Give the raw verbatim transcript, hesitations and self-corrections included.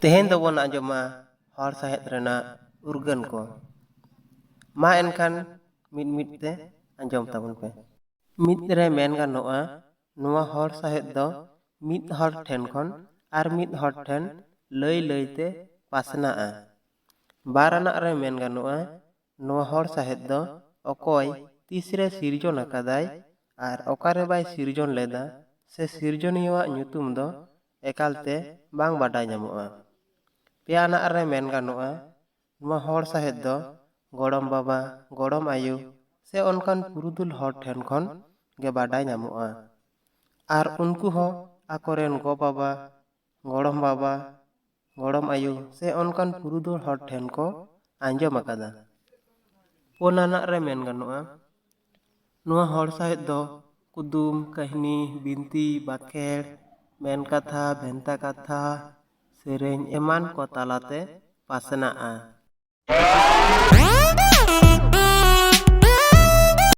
ᱛᱮᱦᱮᱧ ᱫᱚᱵᱚᱱ ᱟᱸᱡᱚᱢᱟ ᱦᱚᱲ ᱥᱟᱶᱦᱮᱫ ᱨᱮᱱᱟᱜ ᱩᱨᱜᱟᱹᱱ ᱠᱚ᱾ ᱢᱟ ᱮᱱᱠᱷᱟᱱ ᱢᱤᱫ ᱢᱤᱫ ᱛᱮ ᱟᱸᱡᱚᱢ ᱛᱟᱵᱚᱱ ᱯᱮ᱾ ᱢᱤᱫ ᱨᱮ ᱢᱮᱱ ᱜᱟᱱᱚᱜᱼᱟ, ᱱᱚᱣᱟ ᱦᱚᱲ ᱥᱟᱶᱦᱮᱫ ᱫᱚ ᱢᱤᱫ ᱦᱚᱲ ᱴᱷᱮᱱ ᱠᱷᱚᱱ ᱟᱨ ᱢᱤᱫ ᱦᱚᱲ ᱴᱷᱮᱱ ᱞᱟᱹᱭ ᱞᱟᱹᱭ ᱛᱮ ᱯᱟᱥᱱᱟᱜᱼᱟ᱾ ᱵᱟᱨ ᱟᱱᱟᱜ ᱨᱮ ᱢᱮᱱ ᱜᱟᱱᱚᱜᱼᱟ, ᱱᱚᱣᱟ ᱦᱚᱲ ᱥᱟᱶᱦᱮᱫ ᱫᱚ ᱚᱠᱚᱭ ᱛᱤᱥᱨᱮ ᱥᱤᱨᱡᱚᱱ ᱟᱠᱟᱫᱟᱭ ᱟᱨ ᱚᱠᱟᱨᱮ ᱵᱟᱭ ᱥᱤᱨᱡᱚᱱ ᱞᱮᱫᱟ ᱥᱮ ᱥᱤᱨᱡᱚᱱᱤᱭᱟᱹᱣᱟᱜ ᱧᱩᱛᱩᱢ ᱫᱚ ᱮᱠᱟᱞᱛᱮ ᱵᱟᱝ ᱵᱟᱰᱟᱭ ᱧᱟᱢᱚᱜᱼᱟ᱾ ᱯᱮ ᱟᱱᱟᱜ ᱨᱮ ᱢᱮᱱ ᱜᱟᱱᱚᱜᱼᱟ, ᱱᱚᱣᱟ ᱦᱚᱲ ᱥᱟᱶᱦᱮᱫ ᱫᱚ ᱜᱚᱲᱚᱢ ᱵᱟᱵᱟ, ᱜᱚᱲᱚᱢ ᱟᱭᱳ ᱥᱮ ᱚᱱᱠᱟᱱ ᱯᱩᱨᱩᱫᱷᱩᱞ ᱦᱚᱲ ᱴᱷᱮᱱ ᱠᱷᱚᱱ ᱜᱮ ᱵᱟᱰᱟᱭ ᱧᱟᱢᱚᱜᱼᱟ᱾ ᱟᱨ ᱩᱱᱠᱩ ᱦᱚᱸ ᱟᱠᱚᱨᱮᱱ ᱜᱚ ᱵᱟᱵᱟ, ᱜᱚᱲᱚᱢ ᱵᱟᱵᱟ, ᱜᱚᱲᱚᱢ ᱟᱭᱳ ᱥᱮ ᱚᱱᱠᱟᱱ ᱯᱩᱨᱩᱫᱷᱩᱞ ᱦᱚᱲ ᱴᱷᱮᱱ ᱠᱚ ᱟᱸᱡᱚᱢ ᱟᱠᱟᱫᱟ᱾ ᱯᱩᱱ ᱟᱱᱟᱜ ᱨᱮ ᱢᱮᱱ ᱜᱟᱱᱚᱜᱼᱟ, ᱱᱚᱣᱟ ᱦᱚᱲ ᱥᱟᱶᱦᱮᱫ ᱫᱚ ᱠᱩᱫᱩᱢ, ᱠᱟᱹᱦᱱᱤ, ᱵᱤᱱᱛᱤ, ᱵᱟᱠᱷᱮᱲ, ᱢᱮᱱ ᱠᱟᱛᱷᱟ, ᱵᱷᱮᱱᱛᱟ ᱠᱟᱛᱷᱟ, ᱥᱮᱨᱮᱧ ᱮᱢᱟᱱ ᱠᱚ ᱛᱟᱞᱟᱛᱮ ᱯᱟᱥᱱᱟᱜᱼᱟ᱾